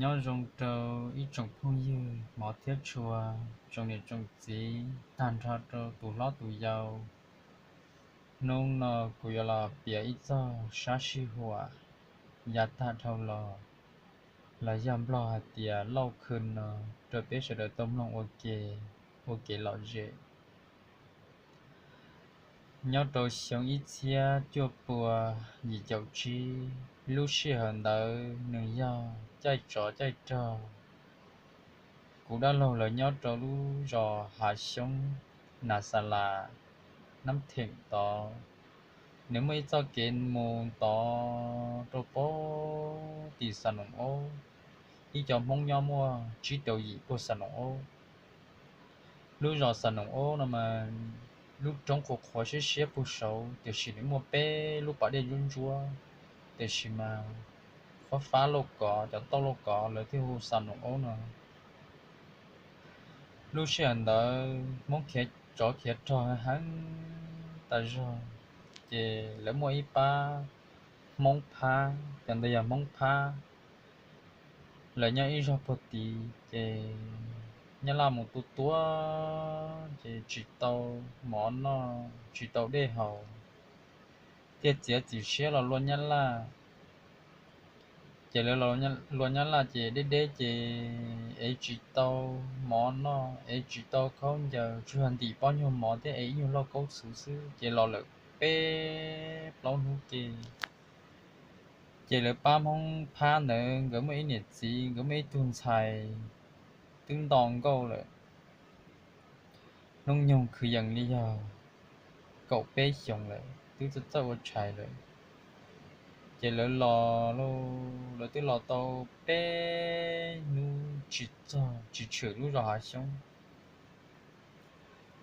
Nyob zoo rau ib tsoom phooj ywg hmov thiab tshua, tsoom niam tsoom txiv, tag nrho rau tus hlob tus yau. Hnub no kuv yuav los piav ib txog sab sij huam yav tag dhau los, los yog Nplog hais tias ເຫຼົ່າຄືນ no, rau peb sawv daws tau mloog ua ke, ua kev lom zem. Nyob rau xyoo ib txhiab cuaj pua yim caum tsib, lub sij hawm ntawd nws yog caij tsov caij rog. Kuv dab laug lawv nyob rau lub zos Hav Xyoob, Nas Xas Las, Nab Theem tod. Nws muaj ib txoj kev mus tod rau pem tim Xas Noos Aub, ib co Hmoob nyob muaj tsib rau yim puag Xas Noos Aub. Lub zos Xas Noos Aub no mas lub roob qhuav qhuav siab siab puag saud, tiam sis nws muaj peb lub pas dej ntsuab ntsuab, tiam sis mas fab fab lauj kov, cov tauj lauj kov lawv thiaj hu Xas Noos Aub no. Lub sij hawm ntawd Hmoob khiav tsov khiav rog heev tas zog, ces lawv muaj ib pab Hmoob Phab, cov ntawd yog Hmoob Phab, lawv nyob ib zog puag tid, ces Nyab Laj mus tua tua, ces tsis tau mov noj tsis tau dej haus, thiaj txiav txim siab los luaj Nyab Laj. Ces lawv los luaj Nyab Laj ces deb deb ces ev tsis tau mov noj, ev tsis tau khaub ncaws, tsuas yog ntim pob nyuag mov thiab ev ib nyuag lauj kaub txhuv xwb, ces los lawm peb plaub hnub ke. Ces lawv pab Hmoob Phab ntawd nkawd muaj ib niam txiv, nkawd muaj ib tug ntxhais twb nto nkauj lawm, hnub nyoog kwv yees li yog kaum peb xyoos lawm, twb txawj txawj ua tshais lawm. Ces lawv los, lawv twb los tau peb hnub tsis txog tsis tshwm lub zos Hav Xyoob.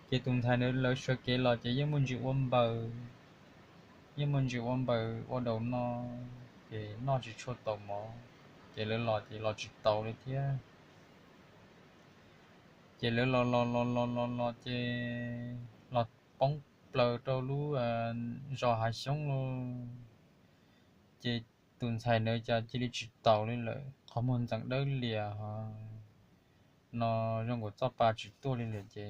Ces tus ntxhais ntawd lawv sawv kev los ces yeej muaj ntsis ua npaws, yeej muaj ntsis ua npaws ua daus no, ces noj tsis tshua tau mov, ces lawv los ces los tsis taus li thiab. Ces lawv los los los los los los ces los poob plaws rau lub zos Hav Xyoob lauj. Ces tus ntxhais ntawd cas cia li tsis taus li lawm, qhov muag ntxeev dawb lias ho no, zoo nkaus txoj pa tsis tuaj li lawm. Ces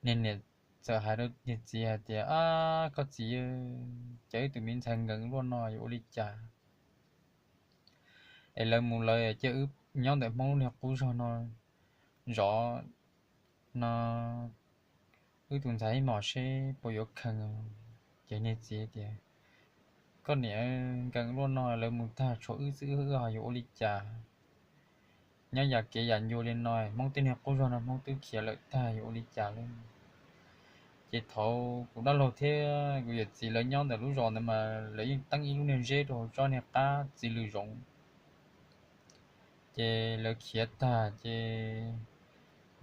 niag niam txawm hais rau niag txiv hais tias, Ab, koj txiv, cas wb tus me ntxhais nkees luaj no yuav ua li cas? Es lawv mus lawv cia wb nyob ntawm Hmoob lub niag qub zog no zov no wb tus ntxhais ib hmos seb puas yuav khees. Ces niag txiv tias, Koj niam, nkees luaj no lawv mus tag tshuav wb xwb, wb ho yuav ua li cas? Nyob yam kev yam ncua li no, Hmoob tej niag qub zog no Hmoob twb khiav lawm tag, yuav ua li cas lauj? Ces thaum kuv dab laug thiab kuv yawm txiv lawv nyob ntawm lub zos ntawd mas lawv yeej teeb ib lub niag zeb rau hauv tsob niag qab txiv lws zoov. Ces lawv khiav tag ces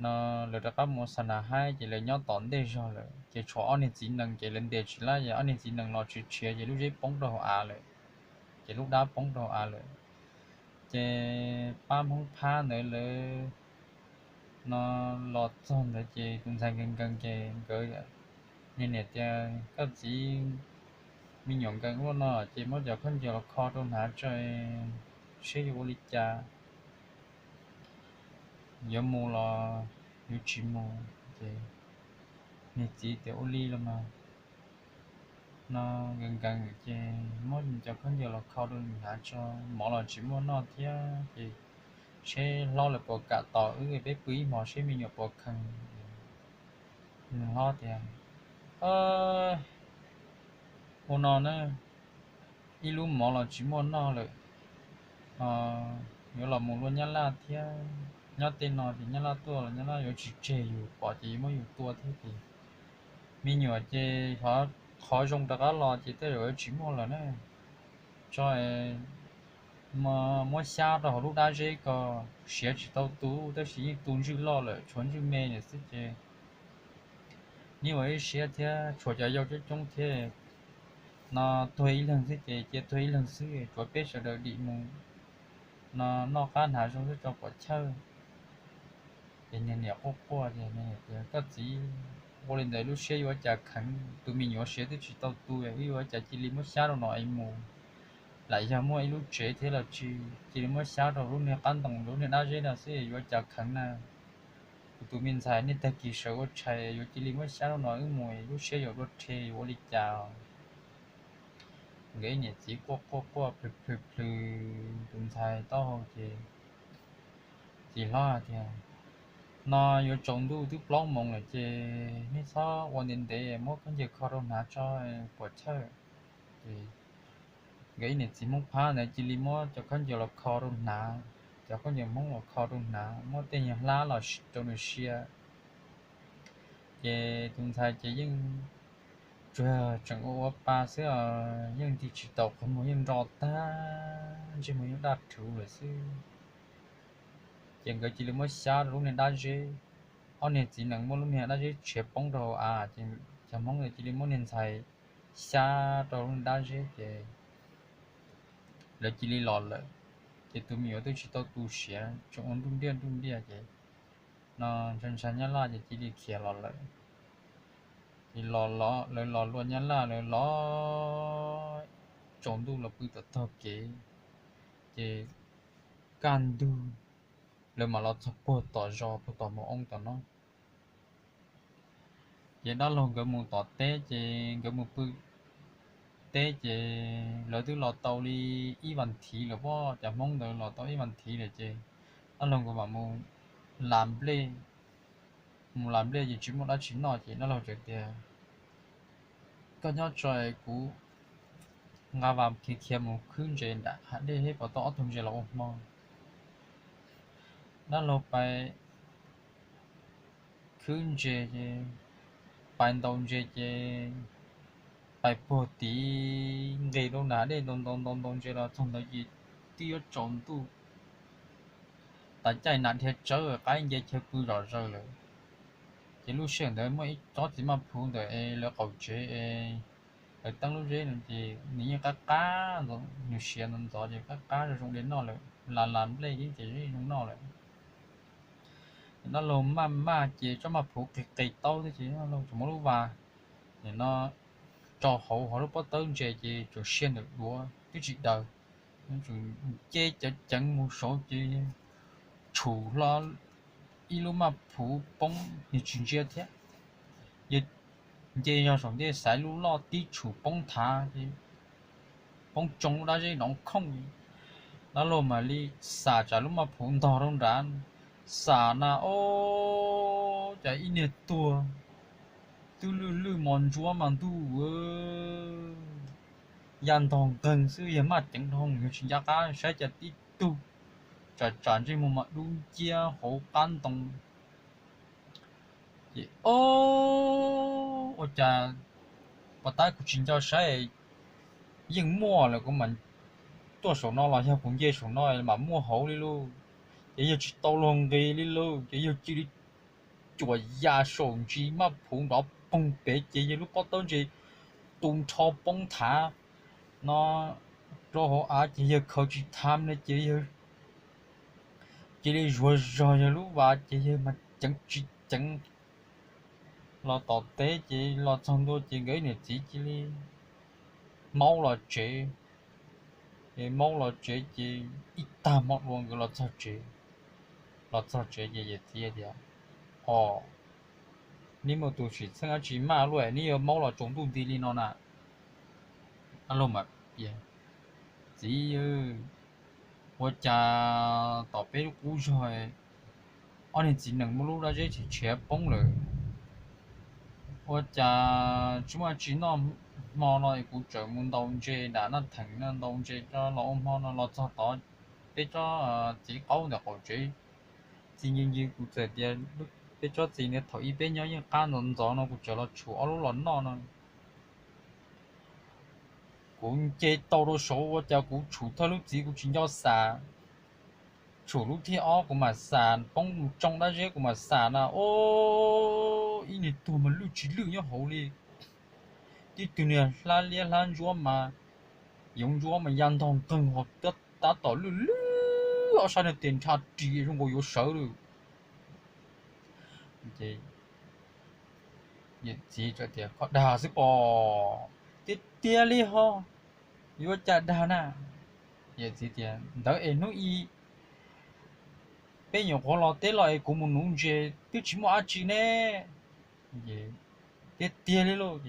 no lawv rov qab mus xa nas haib, ces lawv nyob tom ntej zog lawm. Ces tshuav ob niag txiv nees, ces lawv ntes tsis lab, ces ob niag txiv nees los tsis tshiav, ces lub zeb poob rau hauv av lawm, ces lub dab poob rau hauv av lawm. Ces pab Hmoob Phab ntawd lawv no los txog ntawd ces tus ntxhais nkees nkees ces nkawd, niag niam tias, Koj txiv, me nyuam nkees luaj no ces muab cov khaub ncaws los kho rau hnav tso, seb yuav ua li cas, yuav mus los yuav tsis mus. Ces niag txiv tias, Ua li los mas, no nkees nkees ces muab cov khaub ncaws los kho rau hnav tso, mov los tsis muaj noj thiab, ces seb hlob lawv puas kam tos wb, peb pw ib hmos seb me nyuam puas khees. Nws hlob tias, Ua no na, ib lub mov los tsis muaj noj lawm, yuav los mus luaj Nyab Laj thiab, nyob tej no ces Nyab Laj tuaj los Nyab Laj yuav tsis tseg yus, pom ces yuav muab yus tua thiab ces me nyuam ces qhov zoo rov qab los ces tej zaum yuav tsis muaj lawm na. Tso, muab xyab rau hauv lub dab zeb ko, siav tsis tau tu, tab sis yeej tu ntswj loj lawm, tshuav ntswj me lawm xwb ces yeej ua ib siab thiab, tshuav cov yau coob coob thiab, no tuag ib leeg xwb ces cia tuag ib leeg xwb, tsuav peb sawv daws dim mus, no noj qab hnav zoo xwb tso pom chawj. Ces niag niam quaj quaj, Koj txiv, ua li ntawd lub siab yuav ua cas kheev, tus me nyuam siav twb tsis tau tu, wb yuav ua cas cia li muab xyab rau no es mus, lam yog muaj ib lub tsev thiab los tsis cia li muab xyab rau lub niag qab ntoo lub niag dab zeb no xwb yuav cas kheev na. Kuv tus me ntxhais niag tag kis sawv ua tshais yuav cia li muab xyab rau no wb mus lub siab yuav dua rhe yuav ua li cas. Nkawd ib niam txiv quaj quaj quaj plhws plhws plhws tus ntxhais taub hau ces txiv hlob hais tias, no yuav tsaus ntuj twb plaub moos lawm ces nej txhob ua ntev ntev, muab khaub ncaws kho rau hnav tso puas chawj. Ces nkawd ib niam txiv Hmoob phab ntawd cia li muab cov khaub ncaws los kho rau hnav, cov khaub ncaws Hmoob los kho rau hnav, muab tej nyuag hlab los rau nws sia. Ces tus ntxhais ces yeej tsuas tseem ua ua pa xwb, yeej nti tsis tau qhov muag, yeej nro tag, ntsej muag yeej daj rhuv lawm xwb. Ces nkawd cia li muab xyab rau lub niag dab zeb. Ob niag txiv nees muab lub niag dab zeb tshiav poob rau hauv av, ces cov Hmoob ntawd cia li muab niag ntxhais xyab rau lub niag dab zeb ces lawv cia li los lawm. Ces tus me nyuam twb tsis tau tu siav, tseem ua nruj nriaj nruj nriaj ces no ntshai ntshai Nyab Laj ces cia li khiav los lawm. Ces los los lawv los luaj Nyab Laj, lawv los tsaus ntuj los pw tom tog kev, ces kaj ntug lawv mam los txog puag tom zos puag tom mus oob tom no. Ces dab laug nkawd mus tom teb ces nkawd mus pw teb ces lawv twb los tau li ib vas thiv lawm, pab cov Hmoob ntawd los tau ib vas thiv lawm ces dab laug nkawd mam mus las nplej. Mus las nplej ces tsis muaj dab tsi noj ces dab laug txawm tias, koj nyob tso es kuv nqa vas khiav khiav mus khwb ntses nram hav dej seb puas tau ob tug ntses los ua hmo. Dab laug pais khwb ntses ces pais ntaus ntses ces pais puag tid nqis rau nram hav dej ntaus ntaus ntaus ntaus ntses los txog ntawd ces twb yuav tsaus ntuj, tas caij nas dhia tsawb qaib nce chaw pw zom zaws lawm. Ces lub sij hawm ntawd muaj ib tsob txiv maj phuv ntawm es lawv qaum tsev es lawv teeb lub zeb no ces nws yeej qab qab, nws siav ntxov ntxov ces qab qab zoo zoo li noj lawm, las las nplej ib ces zoo noj lawm. Dab laug maj maj ces tsob maj phuv qis qis taub thiab ces dab laug tsuas muab lub vas nim no tso hauv hauv lub pob tawb ntses ces tsuas siab ntawm duav twb tsis daws, tsuas nce ceev ceev mus saud ces tshum hlo ib lub maj phuv poob, nws tsis ntsia thiab. Yog nce yog saum ntej xaiv lub loj tib tshum poob thav ces poob tsoo lub dab zeb nov khooj. Dab laug mam li xam tsam lub maj phuv ntog rau nrad, xam na ob, cas ib niag tuag twb lwj lwj mos ntsuab mas ntuj, ya ntog nqeeg xwb, yog maj ceev dhau yog tsis nco qab saib cas tib tug tsam tsam ntsej muag mas dub nciab hauv qab ntoo. Ces ob, ua cas pos tab kuv tsis nco saib, yeej muaj lawm, kuv mam tuaj saum no los yog kuv nce saum no mam muaj hauv li lauj. Ces yog tsis tau luag nqis li lauj, ces yog cia li cuam ya saum ntsis maj phuv nrov poog pem ces yog lub pob tawb ntses tu nrho poob thav no rau hauv av ces yawg khaws tsis tham li ces yawg cia li zuav zog yawg lub vas ces yawg mas ceev tsis ceev los tom teb ces los txog ntua ces nkawd ib niam txiv cia li maub los tsev. Ces maub los tsev ces ib tag hmo dua nkawd los txog tsev. Los txog tsev ces yawm txiv tias, o, neb muaj tus sim txheej dab tsi maj luaj neb yuav maub los tsaus ntuj nti li no na? Dab laug mas, txiv, ua cas tom peb lub qub zog ob niag txiv nees muab lub dab zeb tshiav poob lawm, ua cas tsis muaj dab tsi noj hmo no es kuv tseem mus ntaus ntses nram Naj Theem no, ntaus ntses los ua hmo no los txog tod peb tsob txiv qaub ntawm qaum tsev txi ncig ncig, kuv txawm tias peb tsob txiv ntawd thaum ub peb nyob yeej qab ntxov ntxov no kuv tseem los tshum ob lub los noj no. Kuv nce tau rau saud ua cas kuv tshum thawj lub txiv kuv tsis nco xam, tshum lub thib ob kuv mam xam poob mus tsoo dab zeb kuv mam xam na, o, ib niag tuag mas lwj tsis lwj nyob hauv li. Tib tug niag hlab liab hlab ntsuab mas, yoov ntsuab mas ya ntog nqeeg ho tab tom lwj lwj ob sab niag tes nrha ris zoo nkaus yuav sawv lawm. Ces yawm txiv tias, koj dag xwb pom, tiag tiag li ho, yuav cas dag na. Yawm txiv tias, Ntawd es hnub i peb nyuam qhuav los teb los es kuv mus nuv ntses twb tsis muaj dab tsi ne. Tiag tiag li lauj.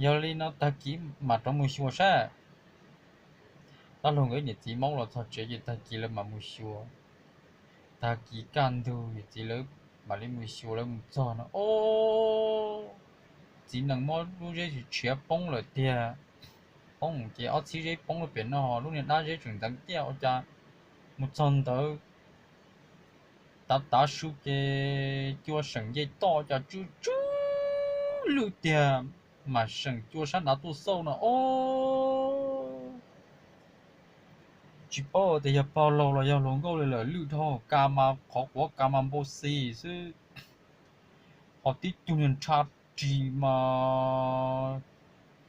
Yog li no tag kis mam rov mus xyuas saib. Dab laug nkawd niam txiv maub los txog tsev ces tag kis lawv mam mus xyuas. Tag kis kaj ntug yawm txiv lawv mam li mus xyuas, lawv mus txog no, o, txiv nees muab lub zeb tshiav poob lawm tiag. Poob ces ob txhib zeb poob lub pem no, lub niag dab zeb tseem ntxeev tiaj ua cas mus txog ntawd tav tav su ces cua seem nce toj cas tsw tsw lwj tiag, mas seem cua sab nraud tuaj xauj no, o, tsis paub tias yog pog laug los yog hluas nkauj li lawm, lwj dhau ka mas qhov quav ka mas npau xis xwb. Ho tib tug niag nrha ris mas,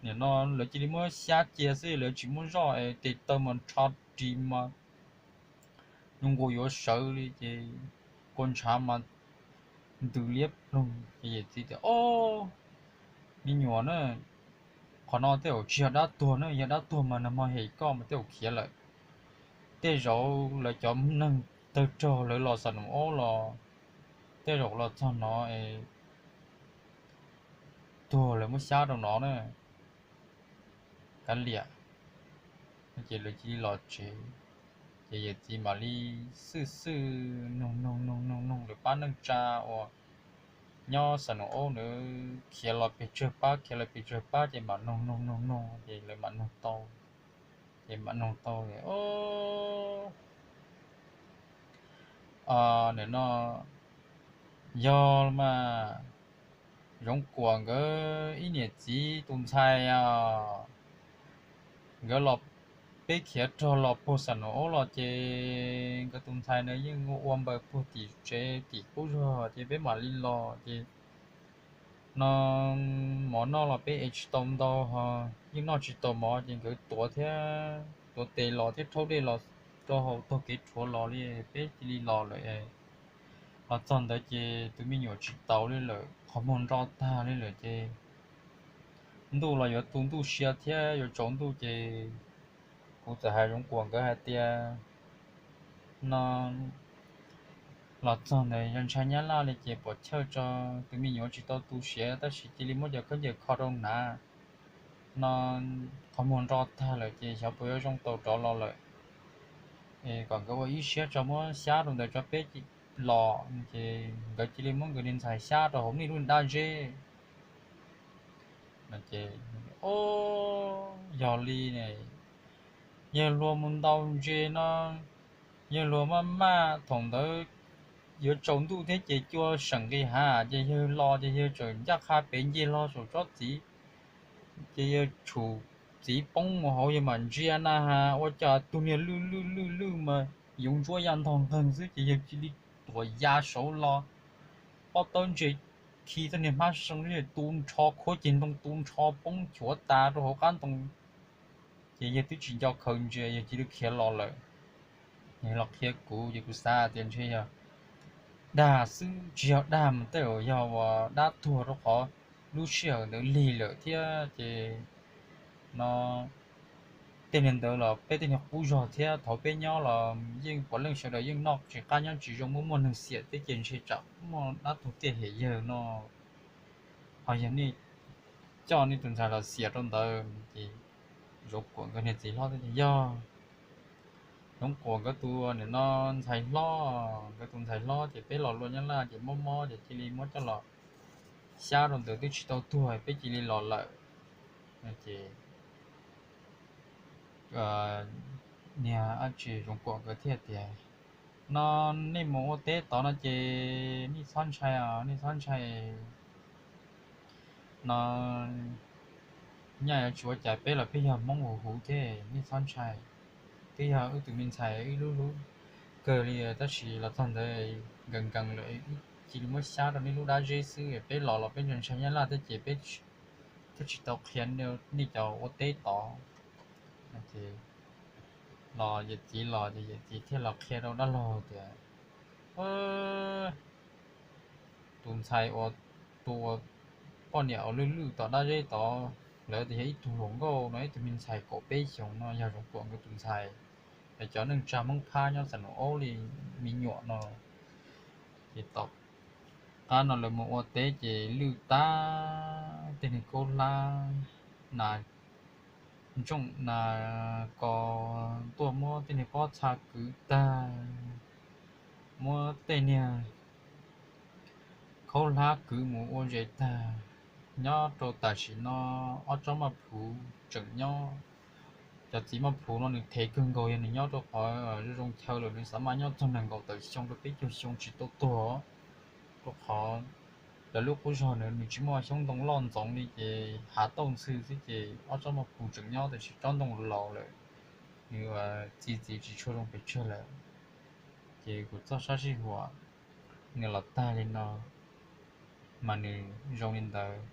nim no lawv cia li muab xyab cia xwb, lawv tsis muab zoj es tes taw mas nrha ris mas zoo nkaus yuav sawv li ces kua ntshav mas ntws liab ploog ces yawm txiv tias, O, me nyuam na, qhov no tej zaum tsis yog dab tuag na, yog dab tuag mas nag hmo hem koj mas tej zaum khiav lawm. Tej zaum lawv cov neeg tawg rog lawv los xam num aub los, tej zaum los txog no es tuag lawv muab xyab rau no na. Kav liam. Ces lawv cia li los tsev, ces yawm txiv mam li xwj xwj noog noog noog noog noog lawv pab neej tsa uas nyob xam num aub ntawd khiav los pes tsawg pab, khiav los pes tsawg pab ces mam noog noog noog noog ces lawv mam noog tau. Ces mam noog tau, nim no yog mas Zoov Kuam nkawd ib niam txiv tus ntxhais os, nkawd los, peb khiav rog los puag xam num aub los ces nkawd tus ntxhais na yeej ua npaws puag tim tsev tim qub zog ces peb mam li los ces no mov noj los peb ev tsis tau ntau ho yeej noj tsis tau mov ces nkawd tuav thiab tuav tes los thiab rhaub dej los rau hauv taug kev rhuav los li, peb cia li los lawm. Los txog ntawd ces tus me nyuam tsis taus li lawm, qhov muag nro tag li lawm ces ntuj los yuav tu ntuj sia thiab yuav tsaus ntuj ces kuv txawm hais Zoov Kuam nkawd hais tias no los txog ntawd ntshai nyab laj li ces pom chawj tso, tus me nyuam tsis tau tu siav tab sis cia li muab cov khaub ncaws kho rau hnav no, qhov muag nro tag lawm ces xyov puas yuav zoo tau rov los lawm. Kom nkawd ua ib siab tso muab xyab rau ntawd tso peb los ces nkawd cia li muab nkawd niag ntxhais xyab rau hauv nej lub dab zeb. Yog li ne, yawg luag mus ntaus ntses no, yawg luag maj maj thaum ntawd yuav tsaus ntuj thiab ces cua seem nqis hav ces yawg los ces yawg tseem ncaj qha pem nce hlo saum tsob txiv, ces yawg tshum txiv poob mus hauv yawg mam ntsia na has ua cas tus niag lwj lwj lwj lwj mas yoov ntsuab ya ntog nqeeg xwb ces yawg cia li tuam ya saud los, pob tawb ntses khi txoj niag hmab see tu nrho khuab ceg ntoo tu nrho poob chuav tas rau hauv qab ntoo. Ces yawg twb tsis nco khaws ntses yawg cia li khiav los lawm. Yawg los qhia kuv ces kuv xav tias ntshe yog dag xwb, tsis yog dag mas tej zaum yog uas dab tuag rau qhov lub sij hawm ntawd lig lawm thiab ces no tej niag ntawd los peb tej niag qub zog thiab thaum peb nyob los yeej puav leej sawv daws yeej noj tsis qab nyob tsis zoo muaj muaj neeg xiam thiab ces ntshe tsam muaj dab tuag tiaj hem yawg no ho yog nej coj nej tus ntxhais los xiam rau ntawd ces Zoov Kuam nkawd niag txiv hlob tias yog Zoov Kuam nkawd tus nim no ntxhais hlob, nkawd tus ntxhais hlob ces peb los luaj nyab laj ces mob mob ces cia li muab coj los xyab rau ntawd twb tsis tau tuag peb cia li los lawm. Ces niag ab tsi Zoov Kuam nkawd thiaj tias no nej mus ua teb tod no ces nej txhob ntshai os, nej txhob ntshai no, nyaj yuav tsis ua cas, peb los peb yog Hmoob huv huv thiab, nej txhob ntshai. Twb yog wb tus me ntxhais wb hlub hlub kawg li tab sis los txog ntawd nkees nkees lawm, wb cia li muab xyab rau nej lub dab zeb xwb, peb los los peb ntshai ntshai nyab laj thiab ces peb thiaj tsis tau qhia nej cov ua teb tod. Los yawm txiv los ces yawm txiv thiaj los qhia rau dab laug tias tus ntxhais uas, tus uas poj niam uas lwj lwj tom dab zeb tod, lawv tias yog ib tug hluas nkauj no, ib tug me ntxhais kaum peb xyoos no, yog Zoov Kuam nkawd tus ntxhais. cov neej tsa Hmoob Phab nyob Xam Nuj Aub li me nyuam no. Ces tom qab no lawv mus ua teb ces lwj tag tej niag khaub hlab, nas ntsooj nas kos tuaj muab tej niag pob txha kwv tag, muab tej niag khaub hlab kwv mus ua zes tag. Nyob rau tam sim no ob tsob Maj Phuv tseem nyob. Cov txiv Maj Phuv no nws thev kawg nkaus, yog nws nyob rau qhov zoo zoo chaw lawm nws xav mas nyob txog nees nkaum tawm xyoo rau peb caug xyoo tsis tau tuag, rau qhov lawv lub qub zog nws tsis muaj xyoob ntoo loj ntxoov li ces hav tauj ntxhw xwb ces ob tsob Maj Phuv tseem nyob, tab sis tsob ntoo laus lawm, nws txi txiv tsis tshua zoo pes tsawg lawm. Ces kuv txoj sab sij huam nws los tag li no, mas nws zoo li ntawd.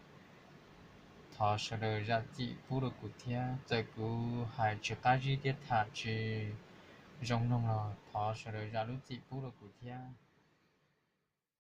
Thov sawv daws zam txim pub rau kuv thiab, txawm kuv hais tsis qab zib thiab tham tsis zoo mloog los thov sawv daws zam lub txim pub rau kuv thiab.